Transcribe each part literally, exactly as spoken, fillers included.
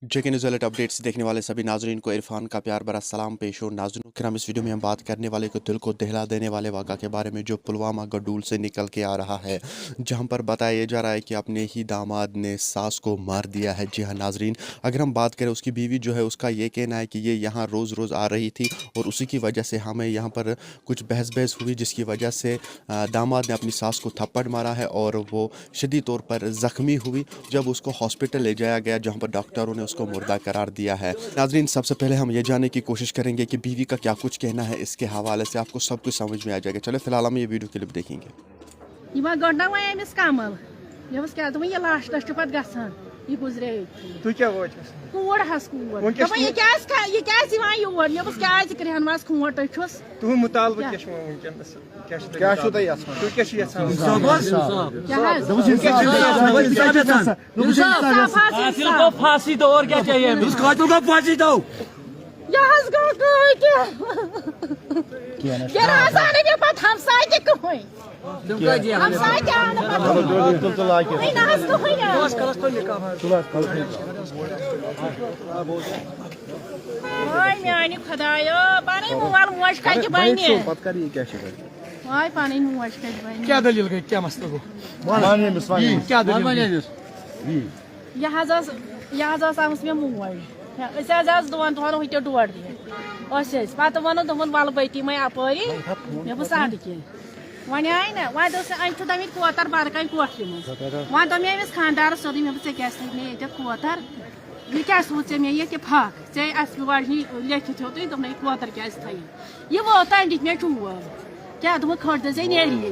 J کے news alert updates دیکھنے والے سبھی ناظرین کو عرفان کا پیار بھرا سلام پیش ہو۔ ناظرین کرام، اس ویڈیو میں ہم بات کرنے والے کو دل کو دہلا دینے والے واقعہ کے بارے میں، جو پلوامہ گڈول سے نکل کے آ رہا ہے، جہاں پر بتایا جا رہا ہے کہ اپنے ہی داماد نے ساس کو مار دیا ہے۔ جی ہاں ناظرین، اگر ہم بات کریں، اس کی بیوی جو ہے، اس کا یہ کہنا ہے کہ یہ یہاں روز روز آ رہی تھی اور اسی کی وجہ سے ہمیں یہاں پر کچھ بحث بحث ہوئی، جس کی وجہ سے آ، داماد نے اپنی ساس کو تھپڑ مارا ہے اور وہ شدید طور پر زخمی ہوئی۔ جب اس کو ہاسپٹل لے جایا گیا، جہاں پر ڈاکٹروں نے اس کو مردہ قرار دیا ہے۔ ناظرین، سب سے پہلے ہم یہ جاننے کی کوشش کریں گے کہ بیوی کا کیا کچھ کہنا ہے اس کے حوالے سے، آپ کو سب کچھ سمجھ میں آ جائے گا۔ چلے فی الحال ہم یہ ویڈیو کلپ دیکھیں گے۔ یہِ ما گۄڈٕ نہ وۄنۍ أمِس کمل، مےٚ ووٚنُس کیٛاہ، دوٚپُن یہِ لاسٹس چھُ پتہٕ گژھان، یہِ گُزرے أتی۔ تُہۍ کیٛاہ وٲتۍ اَسہِ؟ کوٗر حظ کوٗر۔ وٕنکیٚس دوٚپُن یہِ کیٛازِ کا-، یہِ کیٛازِ یِوان یور؟ مےٚ ووٚنُس کیٛازِ کرٛہن منٛز کھونٛٹ أچھُس؟ تُہُنٛد مُطالبہٕ کیٛاہ؟ کیٛاہ چھُ وٕنکیٚنَس؟ کیٛاہ چھُ تۄہہِ کیٛاہ چھُ مُطالبہٕ؟ تۄہہِ یَژھان؟ تُہۍ کیٛاہ چھِو یَژھان؟ کیٛاہ حظ؟ دوٚپُس یہِ کیٛاہ چھُ تۄہہِ یَژھان؟ دوٚپُس یہِ کیٛاہ چھُ یَژھان؟ اِنصاف حظ، حٲصِل اِنصاف۔ گوٚو پھانسی دور کیٛاہ چاہیے أمِس؟ دوٚپُس قاتِل گوٚو پھانسی دور۔ یہِ حظ گوٚو کٲتیٛاہ؟ کینٛہہ نہ حظ آو نہٕ مےٚ پَتہٕ ہمساے تہِ کٕہٕنۍ۔ ہمساے تہِ آو نہٕ پَتہٕ۔ تُل، تُل، تُل، آ، کینٛہہ۔ وۄنۍ نہ حظ کٕہٕنۍ آو۔ تُل حظ، کَلَس تُل نِقاب حظ۔ تُل حظ، کَلَس تُل نِقاب۔ وای میٛانہِ خۄدایو، پَنٕنۍ مول موج کَتہِ بَنہِ؟ پَتہٕ کَر یہِ کیٛاہ چھِ کَران؟ وای پَنٕنۍ موج کَتہِ بَنہِ؟ کیٛاہ دٔلیٖل گٔے؟ کیٛاہ مسلہٕ گوٚو؟ وَن أمِس، وَن أمِس۔ کیٛاہ دٔلیٖل گٔے؟ یہِ حظ ٲس، یہِ حظ ٲس آمٕژ مےٚ موج۔ أسۍ حظ آسہٕ دۄن دۄہَن ہُتہِ ڈوڈ دِتھ۔ أسۍ ٲسۍ۔ پَتہٕ ووٚنُن، دوٚپُن، "وَلہٕ بٔتی مَے اَپٲری۔" مےٚ بوٗز اَدٕ کیٛاہ۔ وۄنۍ آے نہ، وۄنۍ دوٚپ سُہ، "أمۍ چھُ دٔپمٕتۍ کوتَر بَنٛد کَرٕنۍ کوٹھرِ منٛز۔" وۄنۍ دوٚپ مےٚ أمِس خانٛدارَس سیوٚدُے، مےٚ دوٚپ، "ژےٚ کیٛازِ تھٲوِتھ مےٚ ییٚتٮ۪تھ کوتَر؟ یہِ کیٛازِ تھوٚوُتھ ژےٚ مےٚ یہِ تہِ پھَکھ؟ ژےٚ اَسہِ وٲجہِ لیکھِتھ ہیوٚتُے، دوٚپنَے یہِ کوتَر کیٛازِ تھٲیِتھ؟" یہِ ووت تَمہِ دِتۍ مےٚ ٹوٗر۔ کیٛاہ دوٚپُن، "کھٲلۍ تہٕ ژےٚ نیرِ ییٚتہِ۔"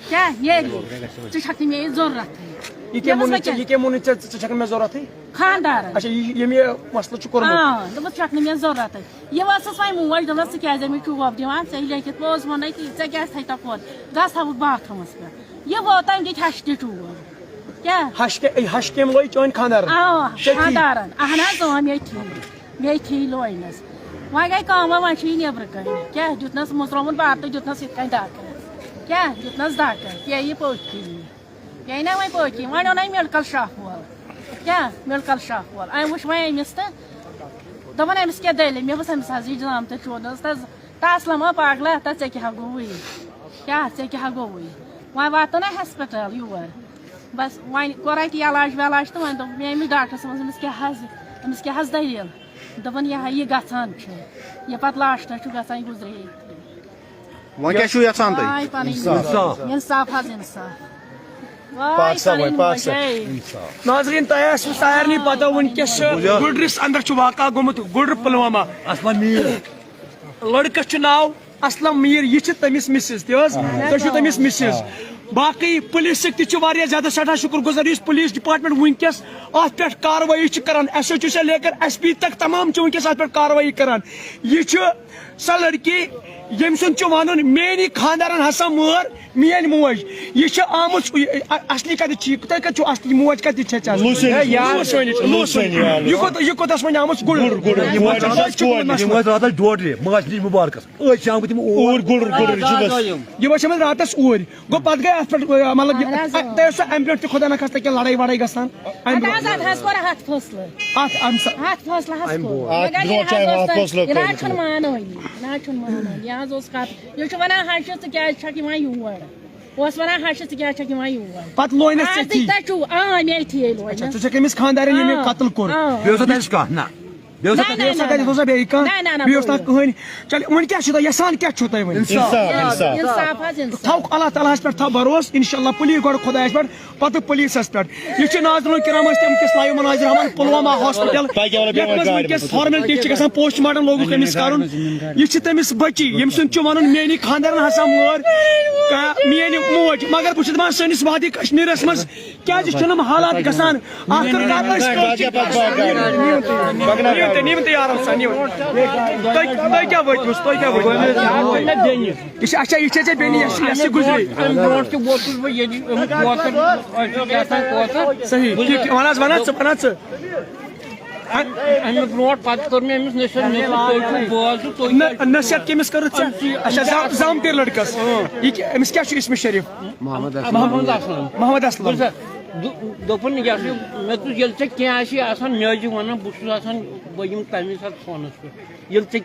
کیٛاہ نیرِ؟ ژٕ چھَکھ نہٕ مےٚ یہِ ضروٗرتھٕے۔ یہِ کیٛاہ مےٚ ووٚنُے وَنان ژےٚ؟ کیٛاہ؟ یہِ کیٛاہ ووٚنُے ژےٚ؟ ژٕ چھَکھ نہٕ مےٚ ضروٗرتھٕے؟ خانٛدارَن۔ اچھا، یہِ، ییٚمۍ یہِ مسلہٕ چھُ کوٚرمُت۔ آ، دوٚپمَس، "چھَکھ نہٕ مےٚ ضروٗرتھٕے۔" یہِ ؤژھٕس وۄنۍ موج، دوٚپمَس، "ژٕ کیٛازِ مےٚ چوب دِوان؟ ژےٚ یہِ لیکھِتھ پوٚز ووٚنُے تہٕ ژےٚ کیٛازِ تھَے تَپھ ووت؟ گژھ ہاوُکھ باتھ روٗمَس پٮ۪ٹھ۔" یہِ ووت تَمہِ دِتۍ ہَشہِ تہِ ٹوٗر۔ کیٛاہ؟ ہَش کے-، ہَش کیٚمۍ لوٚگ چٲنۍ خانٛدارَن؟ آ، ژےٚ ٹھیٖک؟ خانٛدارَن۔ اہن حظ، اۭں، مےٚ ٹھیٖک۔ مےٚ تھی لوینَس۔ وۄنۍ گٔے کٲم، وۄنۍ چھِ یہِ نیٚبرٕ کَنۍ۔ کیٛاہ دیُتنَس مُژرومُت بَر تہٕ دیُتنَس یِتھ کَنۍ دَکہٕ۔ کیٛاہ دیُتنَس دَکہٕ؟ پیٚیہِ یہِ پٔتھۍ کِنی۔ پیٚیہِ نہ وۄنۍ پٔتھۍ کِنۍ۔ وۄنۍ اوٚن أمۍ میڈیکل شاپ وول۔ کیٛاہ میڈیکل شاپ وول؟ أمۍ وٕچھ وۄنۍ أمِس تہٕ دوٚپُن، "أمِس کیٛاہ دٔلیٖل؟" مےٚ ووٚنُس، "أمِس حظ یہِ جام تہٕ چوٗنہٕ حظ تَس، تَس لَما پاگلا، تَس ژےٚ کیٛاہ گوٚوُے؟ کیٛاہ ژےٚ کیٛاہ گوٚوُے؟" وۄنۍ واتو نہ ہسپتال یور۔ بس وۄنۍ کوٚر اَتہِ علاج ویلاج تہٕ وۄنۍ دوٚپ مےٚ أمِس ڈاکٹر صٲبَس، "أمِس کیٛاہ حظ، أمِس کیٛاہ حظ دٔلیٖل؟" دوٚپُن، "یہِ ہا یہِ گژھان چھُ، یہِ پَتہٕ لاسٹَس چھُ گژھان، یہِ گُزرے ییٚتی۔" وۄنۍ کیٛاہ چھُو یَژھان تُہۍ؟ واے پَنٕنۍ اِنصاف۔ اِنصاف حظ، اِنصاف۔ واے پاک صاحب، پَنٕنۍ پاک صاحب۔ موجے۔ ناظریٖن، تۄہہِ آسِوٕ سارنٕے پَتہ، وٕنکیٚس چھُ گُڈرِس اندر چھُ واقعہ گوٚمُت، گُڈر پُلوامہ۔ اَسلم میٖر۔ لڑکس چھُ ناو اسلم میٖر، یہِ چھِ تٔمِس مسز تہِ حظ، تُہۍ چھِو تٔمِس مسز۔ باقٕے پُلیٖسٕکۍ تہِ چھِ واریاہ زیادٕ سٮ۪ٹھاہ شُکُر گُزار، یُس پُلیٖس ڈپارٹمنٹ وٕنکیٚس اَتھ پٮ۪ٹھ کاروٲیی چھِ کران، ایس ایچ او سے لے کر ایس پی تک تمام چھِ وٕنکیٚس اَتھ پٮ۪ٹھ کاروٲیی کران۔ یہِ چھُ سۄ لڑکی ییٚمۍ سُنٛد چھُ وَنُن، "میٛٲنی خانٛدارَن ہسا مٲر میٛٲنۍ موج۔" یہِ چھِ آمٕژ، یہِ، اَ-، اَصلی کَتہِ چھِ یہِ؟ تۄہہِ کَتہِ چھُو اَصلی موج کَتہِ چھِ چھَچان؟ لوٗسٲنی۔ ہے، یار۔ لوٗسٲنی چھِ، لوٗسٲنی۔ یہِ کوٚت، یہِ کوٚت ٲس وۄنۍ آمٕژ؟ گُل۔ گُل، گُل۔ یہِ موج چھِ آمٕژ گُل۔ یِم ٲسۍ راتَس ڈوڈ رے، مٲج نِش مُبارکَس۔ أتھۍ شام تِم اوٗرۍ۔ اوٗرۍ گُل، گُل، گُل چھِ بَس۔ یہِ وۄنۍ چھِ آمٕژ راتَس اوٗرۍ۔ گوٚو پَتہٕ گٔے اَتھ پٮ۪ٹھ، مطلب، اہن حظ، اۭں۔ تۄہہِ ٲسوٕ اَمہِ برٛونٛہہ تہِ خۄدا نخواستہ کینٛہہ لڑٲے وڑٲے گژھان؟ اَمہِ اَدٕ حظ، برٛونٛہہ؟ اَدٕ حظ کوٚر اَتھ فٲصلہٕ۔ اَتھ، اَمہِ سا-، اَتھ فٲصلَس اَمہِ کوٚر۔ برٛونٛہہ۔ مگر اَتھ یہِ نہ حظ برٛونٛہہ چھِ اَسہِ اوس اَتھ نہٕ، فٲصلہٕ یہِ نہ حظ کوٚرمُت۔ چھُنہٕ مانٲنی، نہ حظ چھُنہٕ مانٲنی۔ یہِ حظ اوس کَتھ، یہِ چھُ وَنان، "ہَشہِ، ژٕ کیٛازِ چھَکھ یِوان یور؟" اوس وَنان، "ہَشہِ، ژٕ کیٛازِ چھَکھ یِوان یور؟" پَتہٕ لوینَس آ، ژےٚ تھی؟ تہِ چھُو، آ، مےٚ تھی ییٚلہِ اچھا، لوینَس۔ ژٕ چھَکھ أمِس خانٛدارِنۍ، ییٚمۍ یہِ آ، قتل کوٚر؟ آ۔ بیٚیہِ اوسا تٔمِس کانٛہہ؟ نہ۔ بیٚیہِ اوسا نہ، تٔمِس؟ نہ، بیٚیہِ اوسا نہ، تَتہِ، نہ۔ اوسا بیٚیہِ کانٛہہ؟ نہ، نہ، نہ، بیٚیہِ اوس نہ بیٚیہِ۔ کٕہٕنۍ۔ چلو، وۄنۍ کیٛاہ چھُو تۄہہِ یَژھان، کیٛاہ چھُو تۄہہِ وۄنۍ؟ اِنصاف، اِنصاف۔ اِنصاف حظ، اِنصاف۔ تھاوُکھ اللہ تعالیٰ ہَس پٮ۪ٹھ تھاو بھروسہٕ، اِنشاء اللہ، پُلیٖس گۄڈٕ خۄدایَس پٮ۪ٹھ، پَتہٕ پُلیٖسَس پٮ۪ٹھ۔ یہِ چھِ ناظرین کرام، أسۍ تِم وٕنکیٚس live مناظر ہاوان پُلوامہ ہاسپِٹل، یَتھ منٛز وٕنکیٚس formalities چھِ گژھان، post mortem لوگُکھ أمِس کَرُن۔ یہِ چھِ تٔمِس بٔچی، ییٚمۍ سُنٛد چھُ وَنُن، "میٛٲنی خانٛدارَن ہسا مٲر کا-، میٛٲنۍ موج۔" مگر بہٕ چھُس دَپان، سٲنِس وادی کشمیٖرَس منٛز کیٛازِ چھِنہٕ یِم حالات گژھان؟ آخر کار أسۍ کٲشِرۍ نِیِو تُہۍ، نِیِو تُہۍ، نِیِو تُہۍ آرام سان، نِیِو۔ تُہۍ، تُہۍ کیٛاہ وٲتۍوُس؟ تُہۍ کیٛاہ وٲتۍوُس؟ یہِ چھِ، اچھا، یہِ چھےٚ ژےٚ بیٚنہِ، یَس، یَس یہِ گُزرے۔ اَمہِ برونٛٹھ تہِ ووتُس بہٕ ییٚتہِ، اَمیُک کوتَر، کیٛاہ تام کوتَر۔ صحیح، ٹھیٖک، وَن حظ، وَن حظ ژٕ، وَن حظ ژٕ۔ اَمہِ برونٛٹھ پَتہٕ کٔر مےٚ أمِس نصیحت، مےٚ دوٚپ، "تُہۍ چھِو بوزُن، تُہۍ نہ، کیٛاہ"۔ نصیحت کٔمِس کٔرٕتھ ژےٚ؟ اچھا، زام-، زامتٕرۍ لٔڑکَس۔ یہِ کیٛاہ، أمِس کیٛاہ چھُ اسمِ شریٖف؟ محمد اسلم۔ محمد اسلم۔ محمد اسلم۔ بوٗزتھا؟ دو-، دوٚپُن، یہِ ہسا یہِ، مےٚ دوٚپُس، ییٚلہِ ژےٚ کینٛہہ آسی آسان، مےٚ ٲسۍ زِ وَنان، بہٕ چھُس آسان، بہٕ یِمہٕ تَمی ساتہٕ فونَس پٮ۪ٹھ، ییٚلہِ ژےٚ